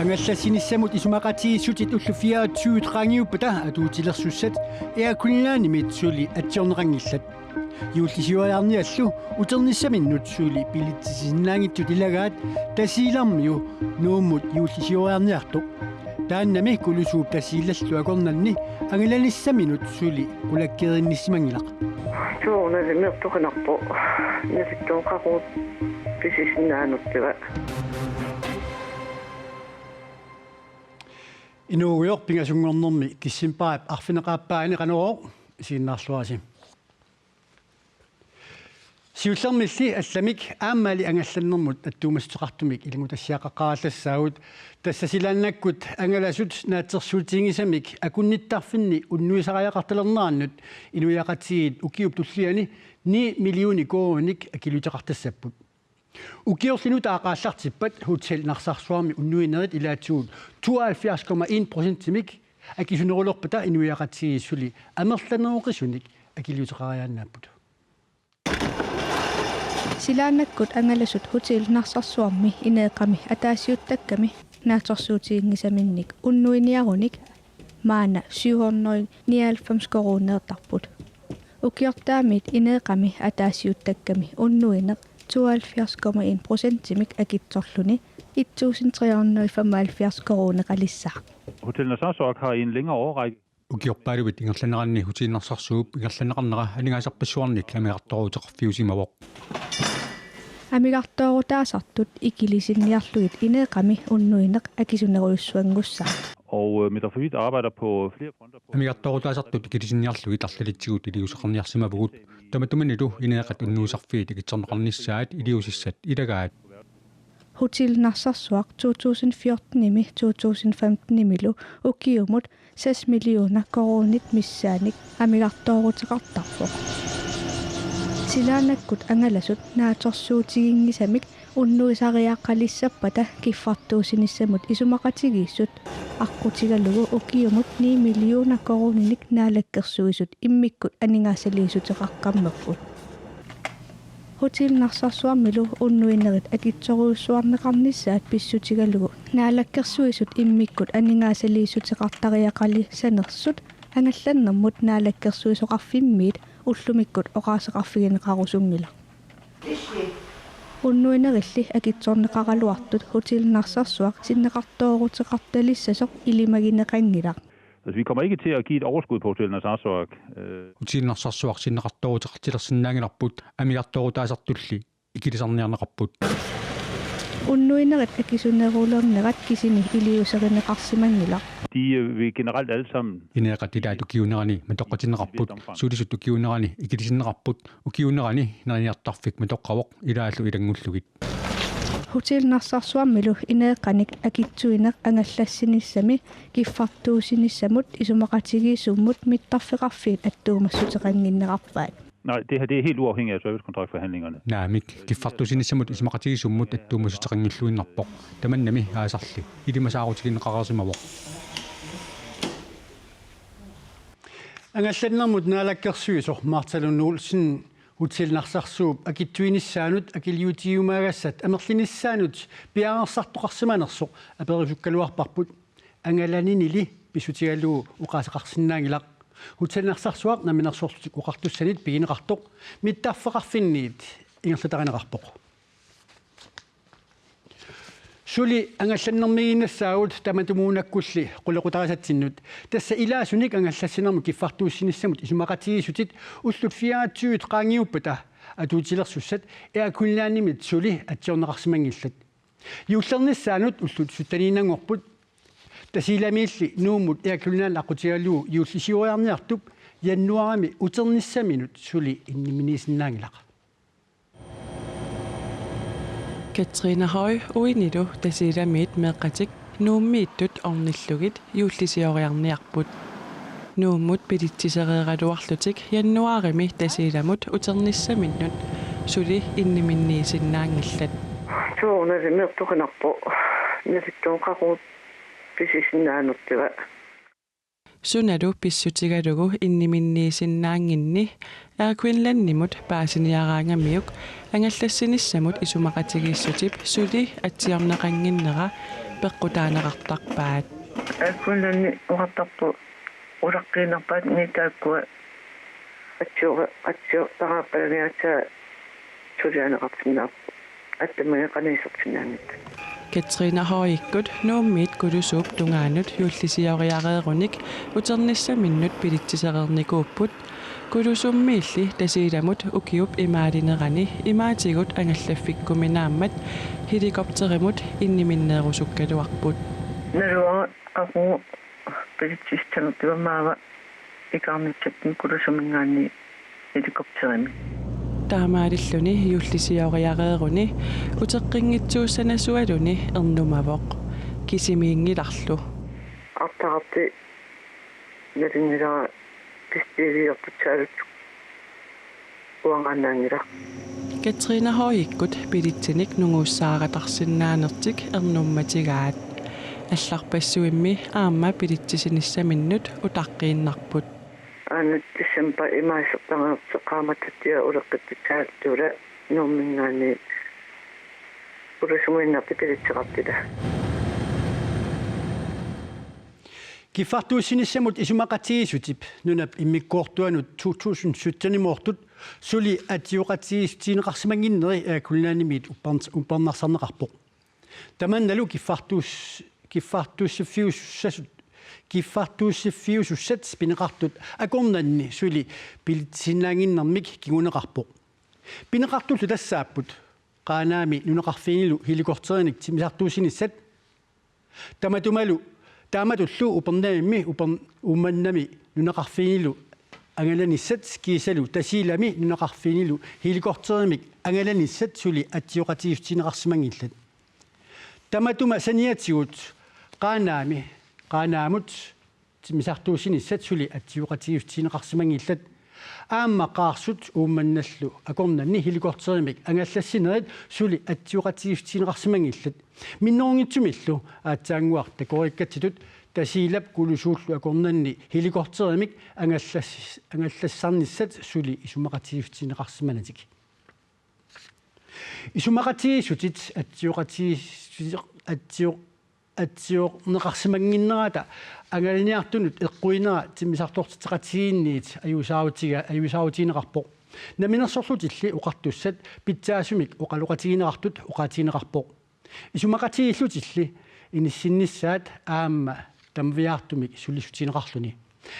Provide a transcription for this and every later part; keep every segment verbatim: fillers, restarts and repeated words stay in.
Angallassinissamut isumaqatigiissutit ullut fireogtyve qaangiuppata atuutilersussat Air Greenlandimit suli atsiorneqanngillat. Juullisioriarniallu uternissaminnut suli billetsisinnaanngitsut ilagaat Tasiilarmiu Nuummut juullisioriarniartoq. Taannami Kulusuup Tasiilallu akornanni angalanissaminut suli qulakkeerinnissimanngilaq. Tuunalimmertuqinarpoq. Nalittuuqaruut pisisinnaanuttiga. Inuugujoq pingasunngornermi decembarip arfineq-aappaani Qanorooq isiginnaarluarisi. Siullermilli allamik aammali angallannermut attuumassuteqartumik ilanngutassiaqaqqaarallassaagut, tassa silaannakkut angalasut naatsorsuutiginngisamik akunnittarfinni unnuisariaqartalernerannut inuiaqatigiit ukiup tulliani ni millioner koruuninik akiliuteqartassapput. Ukiorli nutaaq aallartippat Hotel Narsarsuarmi unnuinerit ilaatigut tooghalvfjerds komma en procentimik akisunerulerpata inuiaqatigiit suli amerlaneroqisunik akiliuteqariaannaapput. Silaannakkut angalasut Hotel Narsarsuarmi ineeqqami ataasiuttakkami naatsorsuutiginngisaminnik unnuiniarunik maanna syv hundrede nioghalvfems koruuneertarput. Ukiortaamiit ineeqqami ataasiuttakkami unnuineq tooghalvfjerds komma en procentimik akitsorluni et tusind tre hundrede femoghalvfjerds koruuneqalissaaq. Hotel Narsarsuaq har i en længere årrække. Ukiorpaaluit ingerlaneranni Hotel Narsarsuup ingerlanneqarnera aningaasarpassuarnik amigartooruteqarfiusimavoq. Amigartoorutaasartut ikilisinniarlugit ineeqqami unnuineq akisunerujussuanngussaaq. Og øh, Metrofit arbejder på flere fronter på. Amigartoorutaasartut ikilisinniarlugit arlalitsigut iliuuseqarniarsimavugut. Tamatumanilu ineeqqat unnuisarfiit akitsorneqarnissaat iliuusissat ilagaat. Hotel Narsarsuaq to tusind fjortenimi to tusind femtenimilu ukiumut seks millioner koruunit missaannik amigartooruteqartarpoq. Silaannakkut angalasut naatsorsuutiginngisamik unnuisariaqalissappata kiffartuussinissamut isumaqatigiissut aqqutigalugu ukiumut ni millioner koruuninik Naalakkersuisut immikkut aningaasaliissuteqaqqammerput. Hotel Narsarsuarmilu unnuinerit akitsorujussuarneqarnissaat pissutigalugu Naalakkersuisut immikkut aningaasaliissuteqartariaqalissanersut angallannermut naalakkersuisoqarfimmiit ullumikkut oqaaseqarfigineqarusunngilaq. Unnuinerilli akitsorneqaraluartut Hotel Narsarsuaq sinneqartooruteqartalissasoq ilimagineqanngilaq. Altså, vi kommer ikke til at give et overskud på Hotel Narsarsuaq. Øh. Hotel Narsarsuaq sinneqartooruteqartilersinnaanngilarput, amigartoorutaasartulli ikilisarniarneqarput. Unnuinerit akisunerulernerat kisimi iliuuserineqarsimanngilaq. De øh, vil generelt alle sammen. Ineeqqat ilaat ukiuunerani matoqqatinneqarput, sulisut ukiuunerani ikilisinneqarput, ukiuunerani neriniartarfik matoqqavoq ilaallu ilanngullugit. Hotel Narsarsuarmilu ineeqqanik akitsuineq angallassinissami kiffartuussinissamut isumaqatigiissummut mittarfeqarfiit attuumassuteqannginnerarpaat. Nej, det her det er helt uafhængigt af servicekontraktforhandlingerne. Naamik, kiffartuussinissamut isumaqatigiissummut attuumassuteqanngilluinnarpoq. Tamannami aasarli ilimasaarutigineqareersimavoq. Angallannermut naalakkersuisoq Martha Lund Olsen Hotel Narsarsuup akitsuinissaanut akiliutigiumaagassat amerlinissaanut piareersartoqarsimanersoq aperusukkaluarparput. Angalaninili pissutigalugu oqaaseqarsinnaanngilaq. Hotel Narsarsuaq Namminersorlutik Oqartussanit pigineqartoq mittarfeqarfinniit ingerlatarineqarpoq. Suli angallannermiiginnassaagut tamatumuunakkulli qulequtarisatsinnut. Tassa ilaasunik angallassinermut kiffartuussinissamut isumaqatigiissutit ullut fireogtyve qaangiuppata atuutilersussat Air Greenlandimit suli atsiorneqarsimanngillat. Juullernissaanut ullut sytteniinnanngorput. Tasiilamiilli Nuummut Air Greenland aqqutigalugu juullisioriarniartup januaarimi uternissaminut suli inniminniisinnaanngilaq. Katrine Høy uinilu Tasiilamiit meeqqatik Nuummiittut ornillugit juullisioriarniarput. Nuummut bilitsisereeraluarlutik januaarimi Tasiilamut uternissaminnut suli inniminniisinnaanngillat. Tuunalimmertuqinarpoq. Nalittuuqaruut pisisinnaanuttiga. Sunalu pissutigalugu inniminniisinnaannginni Air Greenlandimut paasiniaraangamiuk angallassinissamut isumaqatigiissutip suli atsiorneqannginnera peqqutaaneqartarpaat. Air Greenlandi oqartarpoq ulaqqiinnarpaat ni taakkua atsiora-, atsiortaraarpalaniaatsaa sulianeqarsinnaavoq. Attammaga qaniisersinnaanngitsoq. Katrine Høegh-ikkut Nuummiit Kulusuup tungaanut juullisioriareerunik uternissaminnut bilitsisereernikuupput. Kulusummiilli Tasiilamut ukiup imaalinerani imaatigut angallaffikkuminaammat helikopterimut inniminneerusukkaluarput. Naluara qaqugu bilitsissanertigut maava ikaarnissatsinnik Kulusuminngaanniit helikopterimi. Taamaalilluni juullisioriareeruni uteqqinngitsuussanasualuni ernumavoq. Kisimiinngilarlu. Artararti nalunngilara pissutigaluarput saaluttut uangaannaanngilaq. Katrine Høegh-ikkut bilitsinik nunguussaaratarsinnaanertik ernummatigaat. Allarpassuimmi aamma bilitsisinissaminut utaqqiinnarput. Aana december imaasertaqarnertik qaammatattia uleqqittussaalluta Nuumminngaanniit Kulusumiinnartik bilitseqartita. Kiffartuussinissamut isumaqatigiissutip nunap immikkoortuanut to tusind syttenimoortut suli atsioqatigiissutigineqarsimannginneri Air Greenlandimiit upperns-, uppernarsarneqarpoq. Tamannalu kiffartuus-, kiffartuussiffiusussasut, kiffartuussiffiusussat pineqartut akornanni suli bilitsisinnaannginnermik kinguneqarpoq. Pineqartullu tassaapput Qaanaami nunaqarfiinilu helikopterinik timmisartuussinissat. Tamatumalu, taamatullu Upernavimmi Upern-, Uummannami nunaqarfiinilu angalanissat kiisalu Tasiilami nunaqarfiinilu helikopterimik angalanissat suli atsioqatigiissutigineqarsimanngillat. Tamatuma saniatigut Qaanaami, Qaanaamut timmisartuussinissat suli atsioqatigiissutigineqarsimanngillat. Aamma Qaarsut Uummannallu akornanni helikopterimik angallassinerit suli atsioqatigiissutigineqarsimanngillat. Minnerunngitsumillu aatsaannguaq takorikkatsitut Tasiilap Kulusuullu akornanni helikopterimik angallas-, angallassarnissat suli isumaqatigiissutigineqarsimanatik. Isumaqatigiissutit atsioqatigiissu-, atsio-, atsiorneqarsimannginnerata angalaniartunut eqquineq timmisartortitseqatigiinniit ajuusaarutiga-, ajuusaarutigineqarpoq. Namminersorlutilli oqartussat pitsaasumik oqaloqatigineqartut oqaatigineqarpoq. Isumaqatigiillutilli inissinnissaat aamma tamaviaartumik sulissutigineqarluni.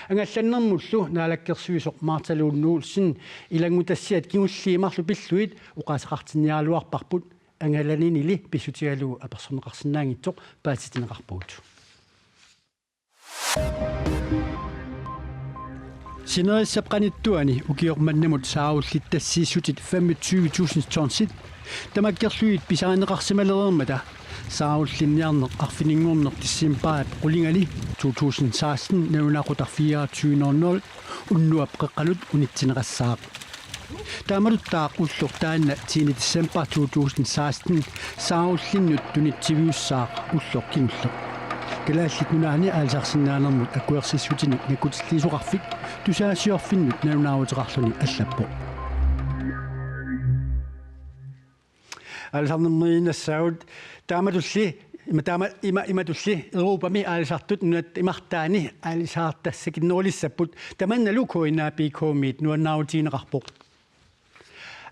Angallannermullu naalakkersuisoq Martha Lund Olsen ilanngutassiat kingulliit marluk pillugit oqaaseqartinniaraluarparput angalaninili pissutigalugu apersorneqarsinnaanngitsoq paasititsineqarpugut. Sinerissap qanittuani ukioq mannamut saarullittassiissutit femogtyve tusind tonsit tamakkerlugit pisarineqarsimalereermata saarullinniarneq arfininngorneq decembarip qulinganni to tusind seksten nalunaaqutaq fireogtyve nul nul Unnuap qeqqanut unitsineqassaaq. Taamatuttaaq ulloq taanna tiende december to tusind seksten saarullinnut tunitsiviussaaq ulloq kingulleq. Kalaallit Nunaanni aalisarsinnaanermut akuersissutinik nakkutilliisoqarfik Tusaasiorfinnut nalunaaruteqarluni allappoq. Aalisarnermiinnassaagut taamatulli, ima taama-, ima, imatulli Europami aalisartut nunatta imartaani aalisaartassakinnerulissapput, tamannalu K N A P K-miit nuannaarutigineqarpoq.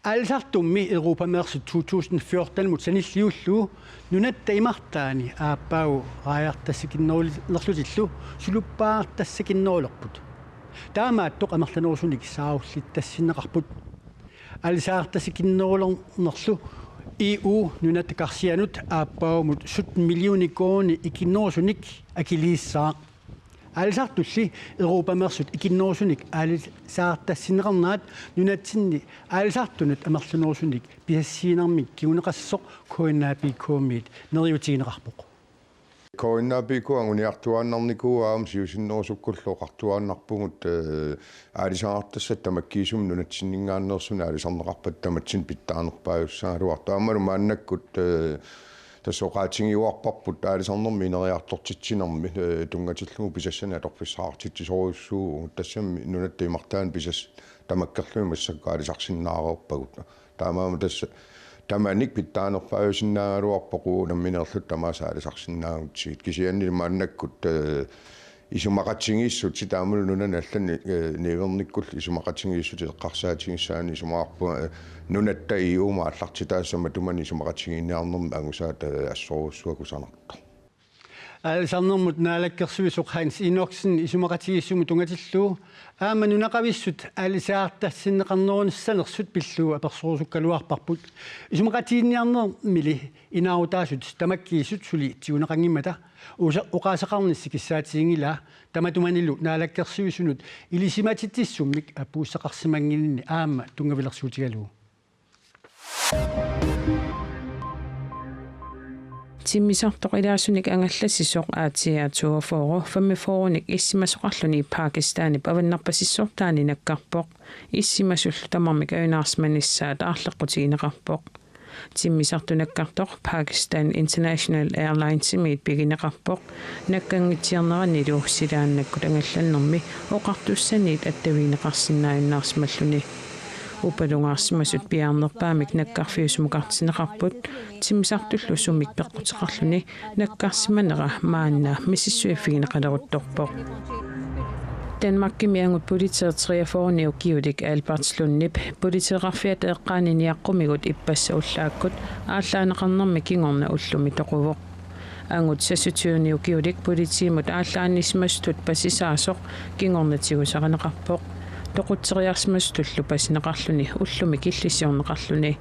Aalisartummi Europameersut to tusind fjortenimut sanilliullugu nunatta imartaani aappaagu raajartassakinnerulerlutillu suluppaartassakinnerulerput. Taamaattoq amerlanerusunik saarullittassiineqarput. Aalisaartassakinnerulernerlu E U nunatta karsianut aappaagumut sytten millioner koruunit ikinnerusunik akiliissaaq. Aalisartulli Europameersut ikinnerusunik aalisaartassinneqarnerat nunatsinni aalisartunut amerlanerusunik pisassiinermik kinguneqassasoq K N A P K-miit neriuutigineqarpoq. K N A P K anguniartuaannarnikuuvoq aamma siusinnerusukkullu oqartuaannarpugut, eh, aalisaartassat tamakkiisumik nunatsinninngaanneersunik aalisarneqarpata tamatsinnut pitsaanerpaajussagaluartoq. Aammalu maannakkut, eh, Tassa oqaatigiuarparput aalisarnermi ineriartortitsinermi, eh, tunngatillugu pisassanik atorfissaqartitsisorujussuuvugut, tassami nunatta imartaani pisassat tamakkerlugit massakkut aalisarsinnaareerpagut. Taamaammat tassa tamanik pitsaanerpaajusinnaagaluarpoq uagut nammineerluta tamaasa aalisarsinnaagutsigit. Kisianni maannakkut, eh, isumaqatigiissutit aammalu nunani allani, eh, niuernikkullu isumaqatigiissutit eqqarsaatigissaanni isumaqarpunga, eh, nunatta E U-mut aallartitaassama tamanna isumaqatigiinniarnermi angusaata, eh, assorujussuaq kusanartoq. Aalisarnermut naalakkersuisoq Hans Enoksen isumaqatigiissumut tunngatillugu aamma nunaqavissut aalisaartassinneqarnerussanersut pillugu apersorusukkaluarparput. Isumaqatigiinniarnermili inaarutaasut tamakkiisut suli tiguneqanngimmata usa-, oqaaseqarnissi kissaatiginngilaa, tamatumanilu naalakkersuisunut ilisimatitsissummik apuussaqarsimannginninni aamma tunngavilersuutigalugu. Timmisartoq ilaasunik angallassisoq A T R toogfyrre femogfyrrenik issimasoqarluni Pakistanip avannarpasissortaani nakkarpoq. Issimasullu tamarmik ajunaarsimanissaat aarleqqutigineqarpoq. Timmisartoq nakkartoq Pakistan International Airlinesimiit pigineqarpoq. Nakkanngitsoorneranilu silaannakkut angallannermi oqartussaniit attavigineqarsinnaajunnaarsimalluni. Upalungaarsimasut piaarnerpaamik nakkarfiusumukartinneqarput, timmisartullu summik peqquteqarluni nakkarsimanera maanna misissuiffigineqaleruttorpoq. Danmarkimi angut politiit treogfyrrenik ukiulik Albert Lundip politeeqarfiata eqqaani niaqqumigut ippassaq ullaakkut aallaaneqarnermi kingorna ullumi toquvoq. Angut seksogtyvenik ukiulik politiimut aallaannisimasutut pasisaasoq kingorna tigusarineqarpoq. Toqutseriarsimasutullu pasineqarluni ullumi killisiorneqarluni.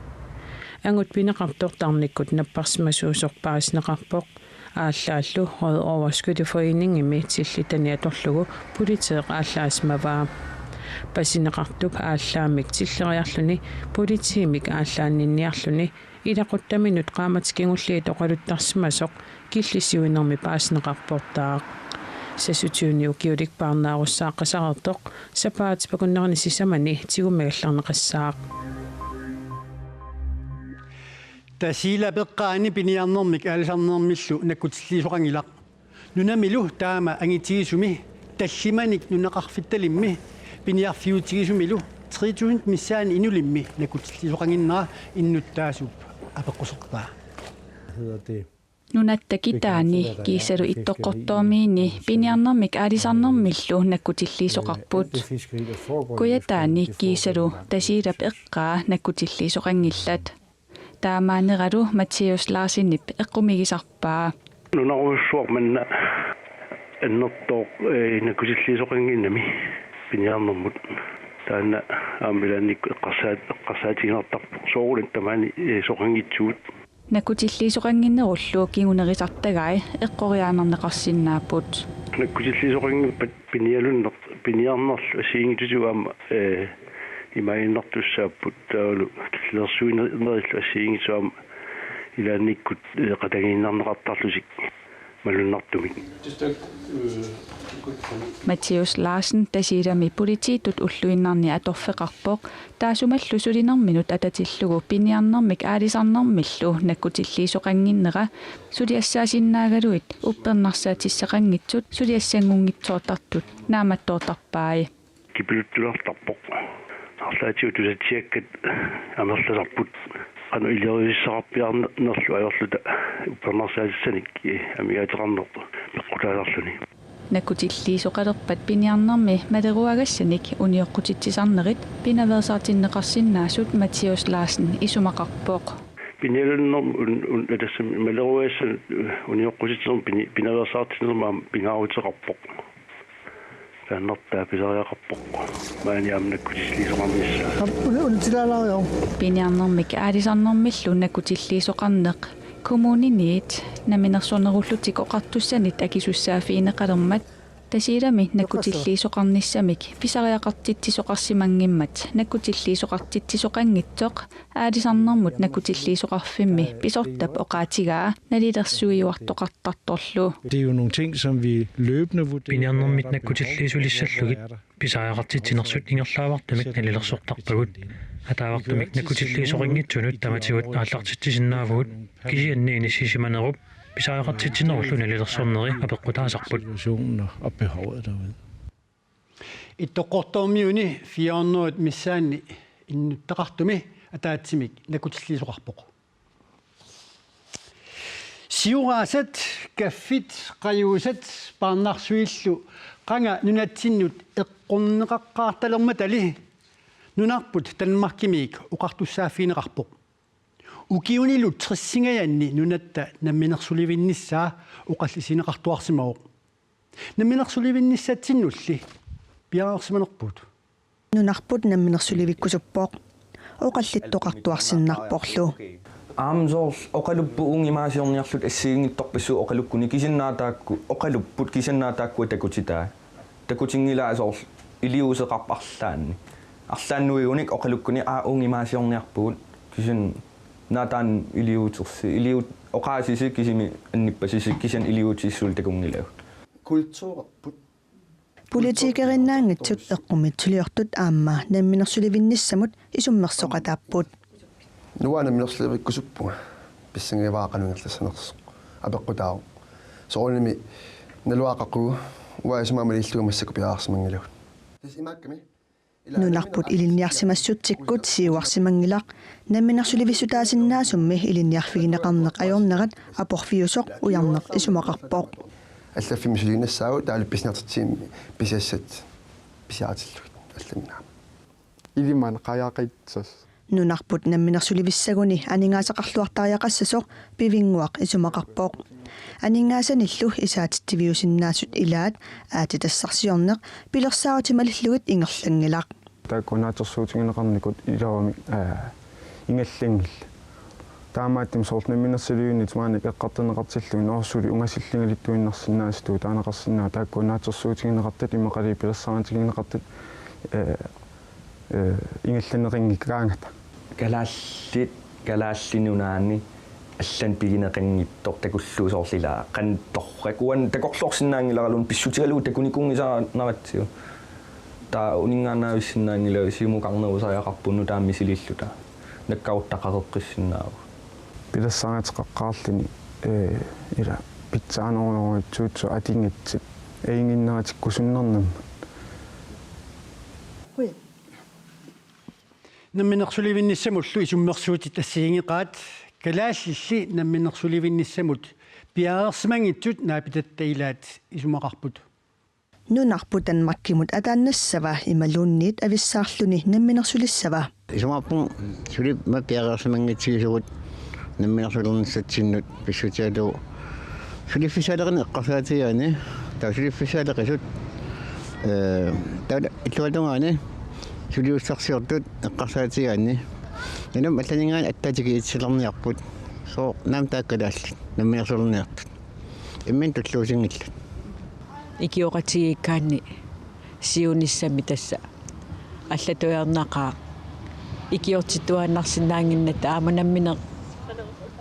Angut pineqartoq tarnikkut napparsimasuusoq paasineqarpoq. Aallaallu Røde Overskytteforeningimi tillitani atorlugu politeeq aallaasimavaa. Pasineqartup aallaammik tilleriarluni politiimik aallaanninniarluni ilaquttaminut qaammatit kingulliit oqaluttarsimasoq killisiuinermi paasineqarportaaq. Seksogtyvenik ukiulik parnaarussaaqqasareertoq sapaatip akunnerani sisamani tigummigallarneqassaaq. Tasiilap eqqaani piniarnermik aalisarnermillu nakkutilliisoqanngilaq. Nunamilu taama angitigisumi tallimanik nunaqarfittalimmi piniarfiutigisumilu tre tusind missaani inulimmi nakkutilliisoqannginnera innuttaasup apeqquserpaa. Hedder det Nunatta kitaani kiisalu Ittoqqortoormiini piniarnermik aalisarnermillu nakkutilliisoqarput. Kujataani kiisalu Tasiilap eqqaa nakkutilliisoqanngillat. Taamaanneralu Matthæus Larsenip eqqumiigisarpaa. Nunarujussuaq manna annertooq, eh, nakkutilliisoqannginnami piniarnermut. Taanna aamma ilaannikkut eqqarsaat-, eqqarsaatiginartarpoq. Soorunami tamaani, eh, soqanngitsugut. Nakkutilliisoqannginnerullu kingunerisartagai eqqoriaannarneqarsinnaapput. Nakkutilliisoqanngippat pinialunneq-, piniarnerlu assigiinngitsutigut aamma, eh, imaaginnartussaapput taavalu killilersuinerillu assigiinngitsut aamma ilaannikkut, eh, qatanngiinnarneqartarlutik malunnartumik. Matthæus Larsen Tasiilami politiitut ulluinnarni atorfeqarpoq, taassumalu sulinerminut atatillugu piniarnermik aalisarnermillu nakkutilliisoqannginnera suliassaasinnaagaluit uppernarsaatissaqanngitsut suliassanngunngitsoortartut naammattoortarpai. Kipiluttulertarpoq. Arlaatigut tusatsiakkat amerlasarput. Qanoq iliorusissaqarpiarnerlu ajorluta uppernarsaatissanik, eh, amigaateqarneq peqqutaasarluni. Nakkutilliisoqalerpat piniarnermi maleruagassanik unioqqutitsisarnerit pinaveersaartinneqarsinnaasut Matthæus Larsen isumaqarpoq. Pinialunnermi un-, un-, tassami maleruagassanik unioqqutitsisarneq pini-, pinaveersaartinnermi aamma pingaaruteqarpoq. Taannartaa pisariaqarpoq. Maani aamma nakkutilliisoqarnissaa. Ap-, un-, untilaalaariu. Piniarnermik aalisarnermillu nakkutilliisoqarneq kommuniniit Namminersornerullutik Oqartussanit akisussaaffigineqalermat Tasiilami nakkutilliisoqarnissamik pisariaqartitsisoqarsimanngimmat nakkutilliisoqartitsisoqanngitsoq Aalisarnermut Nakkutilliisoqarfimmi pisortap oqaatigaa nalilersuiuartoqartartorlu. Det er jo nogle ting, som vi løbende vurderer. Piniarnermit nakkutilliisulissallugit pisariaqartitsinersut ingerlaavartumik nalilersortarpagut. Ataavartumik nakkutilliisoqanngitsunut tamatigut aallartitsisinnaavugut, kisianni inissisimanerup pisariaqartitsinerullu nalilersorneri apeqqutaasarput. Situationen og behovet derude. Ittoqqortoormiuni fire hundrede missaanni innuttaqartumi ataatsimik nakkutilliisoqarpoq. Sioraasat, kaffit, qajuusat, paarnarsuillu qanga nunatsinnut eqqorneqaqqaartalermatali nunarput Danmarkimiit oqartussaaffigineqarpoq. Ukiunilu tressingajanni nunatta namminersulivinnissaa oqallisigineqartuarsimavoq. Namminersulivinnissatsinnulli piareersimanerpugut. Nunarput namminersulivikkusuppoq oqallittoqartuarsinnarporlu. Aamma soorlu oqaluppoq uunga imaasiorniarlutik assigiinngitsorpassuit oqalukkuni kisianni taakku, oqalupput kisianni taakku takutitai. Takutinngilaat soorlu iliuuseqarpoq arlaanni. Arlaannuigunik oqalukkuni aa uunga imaasiorniarpugut kisianni taanna iliuutersi, iliuut oqaasisi kisimi annippasisi kisianni iliuutissisut takunngilagut. Kulturerput. Politikerinnaanngitsut eqqumiitsuliortut aamma namminersulivinnissamut isummersoqataapput. Nuann namminersulivikkusuppunga. Pissangajaara qanoq ingerlassanersoq. Apeqqutaavoq. Soorunami naluara qaqugu uanga isumaga malillugit massakkut piareersimanngilagut. Tassa imaakkami. Nunarput ilinniarsimassutsikkut siuarsimanngilaq, namminersulivissutaasinnaasummi ilinniarfigineqarneq ajornerat aporfiusoq Ujarneq isumaqarpoq. Allaffimmi suliinnassaagut taavalu pisiniartitsivimmi pisiassat pisiaritillugit allamik aamma. Iliman qajaqitsas. Nunarput namminersulivissaguni aningaasaqarluartariaqassasoq Pivinnguaq isumaqarpoq. Aningaasanillu isaatitsiviusinnaasut ilaat aatsitassarsiorneq pilersaarutit malillugit ingerlanngilaq. Taakku naatsorsuutigineqarnikut iluamik, aa, ingerlanngillat. Taamaattumik soorlu namminersulivinnit maannakkut eqqartorneqartillugu noorsuuli ungasillingalittuinnarsinnaasutut taaneqarsinnaavoq taakku naatsorsuutigineqartut immaqaluunniit pilersaarutigineqartut, ee, ee, ingerlanneqanngikkaangata. Kalaallit, Kalaallit Nunaanni allanut pigineqanngitsoq takullugu soorlu ilaa qanoq torrak uani takorloorsinnaanngilaraluunniit pissutigalugu takunikuunngisaannaratsigu. Taava uninngaannaavissinnaanngilagut siumukarnerusariaqarpugut nutaamik misililluta. Nakkaruttaqareqqissinnaavagut. Pilersaaruteqaqqaarluni, ee, ila pitsaanerujussuusoq atugassat ajunnginnertikkusunnernermut. Namminersulivinnissamullu isummersuutit assigiinngeqaat, kalaallilli namminersulivinnissamut piareersimanngitsut naapitatta ilaat isumaqarput. Nunarput Danmarkimut ataannassava imaluunniit avissaarluni namminersulissava? Isumaqarpunga suli aamma piareersimanngitsigisugut namminersulernissatsinnut pissutigalugu suliffissaaleqineq eqqarsaatigigaanni, taava suliffissaaleqisut, ee, taava illuatungaani suliussarsiortut eqqarsaatigigaanni, nunamut allaninngaanniit attaveqatigiissilerniarput, sooq naamik taakku kalaallit namminersulerniartut. Imminut tulluusinngillat. Ikioqatigiikkaanni siunissami tassa allatut ajornaqaaq ikiortittuaannarsinnaannginnatta aamma nammineq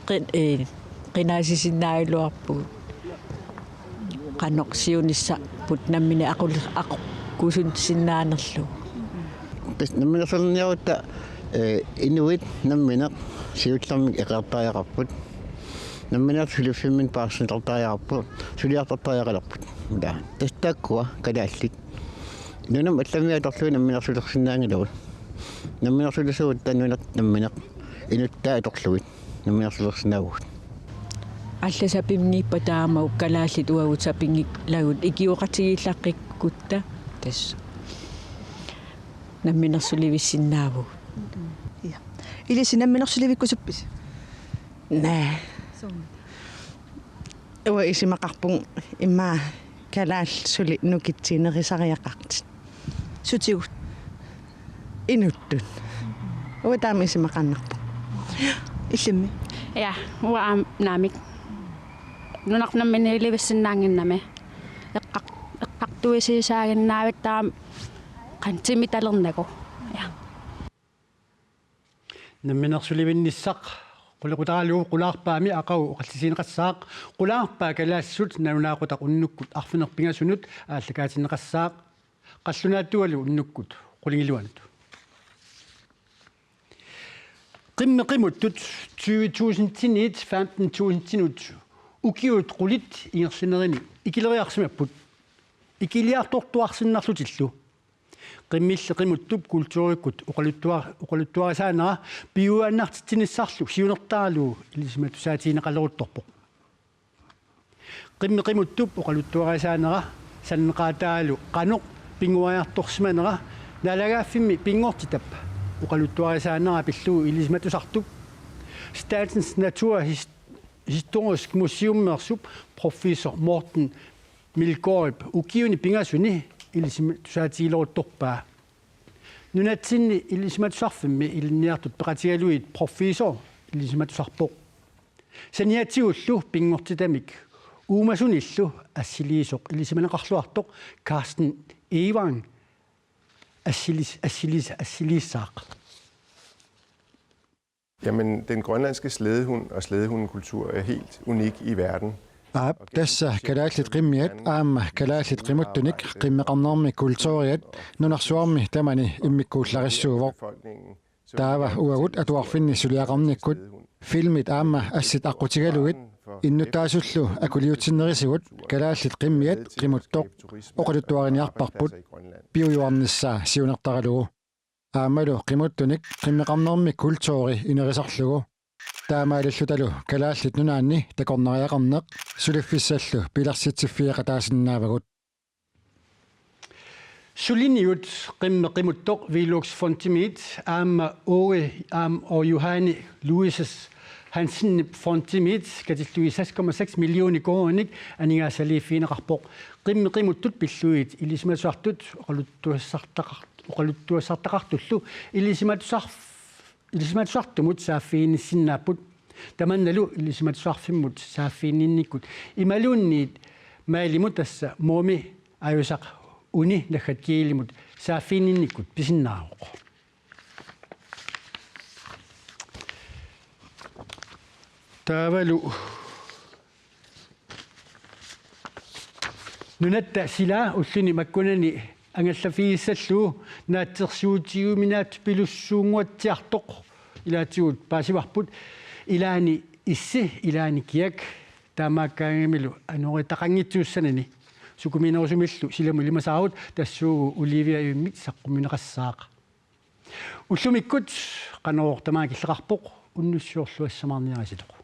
qi-, ee, qinaasisinnaagaluarpugut. Qanoq siunissarput nammineq aqul-, aqukkusussinnaanerlugu. Tassa namminersulerniarutta, ee, inuit nammineq siullermik eqeertariaqarput. Nammineq suliffimminni paarsinnittariaqarput, suliartortariaqalerput. Ila, tassa taakkua kalaallit. Nunamut allamik atorlugit namminersulersinnaanngilagut. Namminersulisugut taava nunat nammineq inuttai atorlugit namminersulersinnaavugut. Allat sapinngippata aamma kalaallit uagut sapinngilagut ikioqatigiillaqqikkutta tassa namminersulivissinnaavugut. Ja. Ilissi namminersulivikkusuppisi? Naa. Soormi? Uanga isumaqarpunga immaqa kalaallit suli nukitsiinerusariaqartut. Sutigut? Inuttut. Uanga taama isumaqarpunga. Illimmi? Ja, uanga aamma naamik. Nunarput namminersulivissinnaannginnami. Eqqar-, eqqartuisigisaaginnaavit taama qanoq timitalernagu. Ja. Namminersulivinnissaq qulequtaralugu qulaarpaami aqagu oqallisigineqassaaq, qulaarpaa kalaallisut nalunaaqutaq unnukkut arfineq-pingasunut aallakaatinneqassaaq, qallunaatualu unnukkut qulingiluanut. Qimmit qimuttut tyve tusindinit femten tusindinut ukiut qulit ingerlanerini ikileriarsimapput. Ikiliartortuarsinnarlutillu. Qimmilli qimuttup kulturikkut oqaluttua-, oqaluttuarisaanera piujuaannartitsinissarlu siunertaralugu ilisimatussaatigineqaleruttorpoq. Qimmit qimuttup oqaluttuarisaanera sananeqaataalu qanoq pinnguariartorsimanera naalagaaffimmi pinngortitap oqaluttuarisaanera pillugu ilisimatusartup Statens Natur His-, Historisk Museummeersup professor Morten Meldgaardip ukiuni pingasuni ilisimatussaatigileruttorpaa. Nunatsinni ilisimatusarfimmi ilinniartut peqatigalugit professor ilisimatusarpoq. Saniatigullu pinngortitamik uumasunillu assiliisoq ilisimaneqarluartoq Carsten Egevang assilis-, assilis-, assiliissaaq. Jamen, den grønlandske slædehund og slædehundekultur er helt unik i verden. Aap, tassa kalaallit qimmiat aamma kalaallit qimuttunik qimmeqarnermi kulturiat nunarsuarmi tamani immikkuullarissuuvoq. Taava uagut atuarfinni suliaqarnikkut filmit aamma assit aqqutigalugit innuttaasullu akuliutsinnerisigut kalaallit qimmiat qimuttoq oqaluttuariniarparput piujuarnissaa siunertaralugu. Aammalu qimuttunik qimmeqarnermi kulturi inerisarlugu. Taamaalillutalu Kalaallit Nunaanni takornariaqarneq suliffissallu pilersitsiffigeqataasinnaavagut. Suliniut qimmit qimuttoq Velux Fondimiit aamma Åge aamma og Johanne Louises Hansenip Fondimiit katillugit seks komma seks millioner koruuninik aningaasaliiffigineqarpoq. Qimmit qimuttut pillugit ilisimatusartut oqaluttuassartaqar-, oqaluttuassartaqartullu ilisimatusarf-, ilisimatusartumut saaffiginnissinnaapput. Tamannalu ilisimatusarfimmut saaffiginninnikkut imaluunniit mailimut tassa moomi ajusaq uni naggat gmail-imut saaffiginninnikkut pisinnaavoq. Taavalu nunatta silaa ulluni makkunani angallaffigissallugu naatsorsuutigiuminaatsupilussuunnguatsiartoq ilaatigut paasivarput. Ilaanni issi, ilaanni kiak, taamaakkaangamilu anoritaqanngitsuussanani. Sukumiinerusumillu silamut ilimasaarut tassuugu Olivia Øyvind saqqummiunneqassaaq. Ullumikkut Qanorooq tamaat killeqarpoq, unnussiorluassamaarniaritsi.